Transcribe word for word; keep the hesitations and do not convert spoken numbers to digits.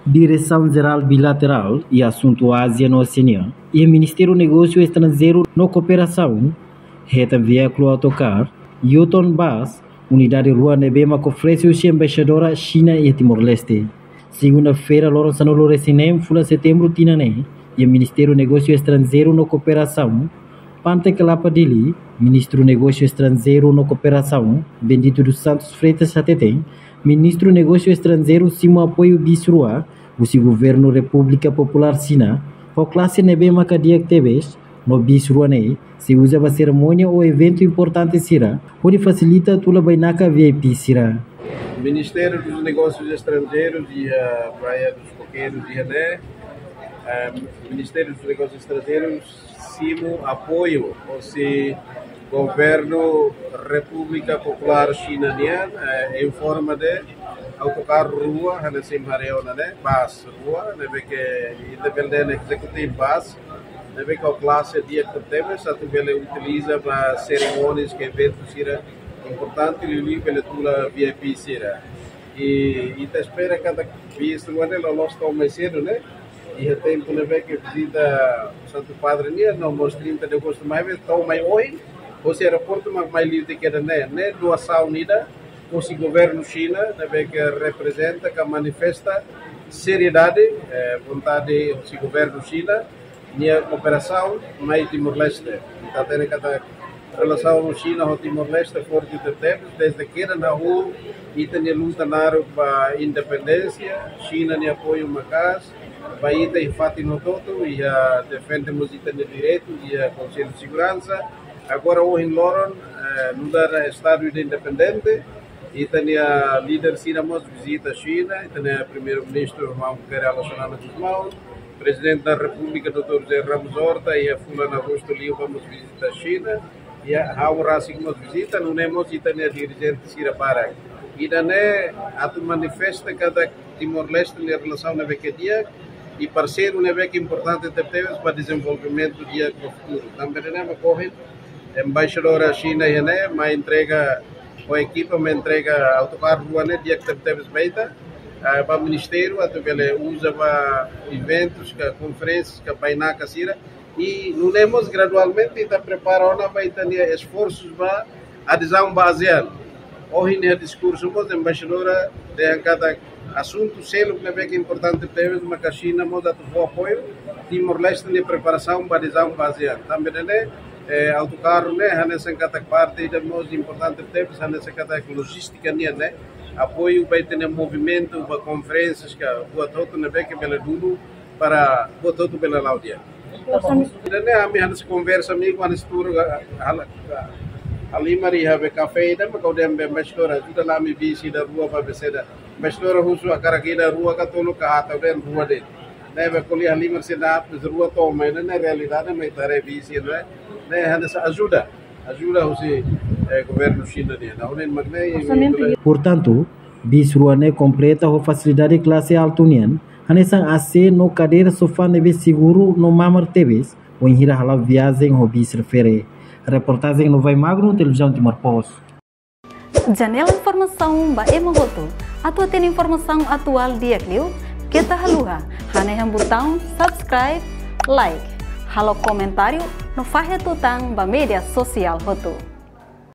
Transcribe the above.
Diresaun Jerál Bilaterál iha Asuntu Ázia no Oseania iha Ministériu Negósiu Estranjeiru no Kooperasaun hetan veíkulu autocar Yutong Bus, unidade rua ne'ebé mak oferese husi Embaixadór Xina iha Timor-Leste. Segunda-feira, loron sanulu-resin-neen fulan Setembru tinan ne'e, iha Ministériu Negósiu Estranjeiru no Kooperasaun, Pante Kelapa, Dili, Ministru Negósiu Estranjeiru no Kooperasaun, Bendito dos Santos Freitas hateten, Ministru Negósiu Estranjeiru simu apoiu bis rua husi Governu Repúblika Populár Xina, ho klase ne'ebé maka di'ak tebes, no bis rua ne'e sei uza ba serimónia ou eventu importante sira, hodi fasilita atu la'o bainaka V I P sira. Ministério dos Negócios Estrangeiros iha Praia dos Coqueiros iha ne'e, eh, Ministério dos Negócios Estrangeiros simu apoiu husi Governu Repúblika Populár Xina nian, eh, em forma de autocarro rua, hanesan imi haree ona ne'e, bus rua, ne'ebé ke ita bele dehan executive bus, ne'ebé ke ho klase di'ak tebes, atu bele utiliza ba serimónias ka eventu sira importante, liuliu bele tula V I P sira. I ita espera katak bis rua ne'e loloos to'o mai sedu, ne'e? Iha tempu ne'ebé ke vizita Santu Padre nian, no mós trinta de Agosto, maibé to'o mai ohin, hosi aeroportu mak mai liu tiha kedas ne'e, ne'e doasaun ida husi Governu Xina, ne'ebé ke reprezenta ka manifesta seriedade, eh, vontade husi Governu Xina nia kooperasaun mai Timor-Leste. Ita hatene katak relasaun Xina ho Timor-Leste forte tebes, desde kedas hahú ita-nia luta naruk ba independénsia, Xina nia apoiu maka'as ba ita iha fatin hotu-hotu, iha defende mós ita-nia direitu iha Konsellu Seguransa. Agora ohin loron, eh, nu'udar Estadu ida independente, ita-nia líder sira mós vizita Xina, ita-nia Primeiru-Ministru, Maun Kay Rala Xanana Gusmão, Prezidente da Repúblika, doutór José Ramos Horta, iha fulan Agostu liubá mós vizita Xina, iha ha'u rasik mós vizita, nune'e mós ita-nia dirijente sira barak. Ida-ne'e atu manifesta katak Timor-Leste nia relasaun ne'ebé ke di'ak, i parseiru ne'ebé ke importante tebetebes ba dezenvolvimentu di'ak ba futuru. Tanba ne'e mak ohin Embaixadór Xina iha ne'e mai entrega, ho ekipa mai entrega autocarro rua ne'e di'ak tebetebes ba ita, ah, ba ministériu atu bele uza ba eventus ka konferénsias ka bainaka sira. I nune'e mós gradualmente ita prepara ona ba ita-nia esforsus ba adezaun ba ASEAN. Ohin iha diskursu mós Embaixadór dehan katak asuntu seluk ne'ebé ke importante tebes maka Xina mós atu fó apoiu Timor-Leste nia preparasaun ba adezaun ba ASEAN. Tanba ne'e, eh, autocarro ne'e hanesan katak parte ida mós importante tebes, hanesan katak lojístika nian ne'e, apoiu ba ita-nia movimentu, ba konferénsias ka buat hotu ne'ebé ke bele dudu para buat hotu bele la'o di'ak. Ida-ne'e ami hanesan konversa amigu, hanesan tuur, ah, hal-, ah, halimar iha be kafé ida, mak ha'u dehan be Embaixadór, ajuda lai ami bis ida rua ba be saida. Embaixadór husu hakarak ida rua ka tolu ka haat, ha'u dehan rua de'it. Ne'ebé ko'alia halimar sira haat, mas rua to'o mai ne'e, ne'e realidade, mai ita haree bis ida ne'e, ne'e hanesan ajuda, ajuda husi, eh, Governu Xina nian. Nah, ha'u dehan mak ne'e, Portantu, bis rua ne'e kompleta ho fasilidade klase altu nian, hanesan A C no kadeira sofá ne'ebé seguru no mamar tebes, wainhira hala'o viajen ho bis refere. Reportajen Novai Magno, Televizaun Timor Post. Janela informasaun ba ema hotu. Atu hatene informasaun atuál di'ak liu, keta haluha hanehan butaun subscribe, like, halo komentáriu no fahe tutan ba média sosiál hotu.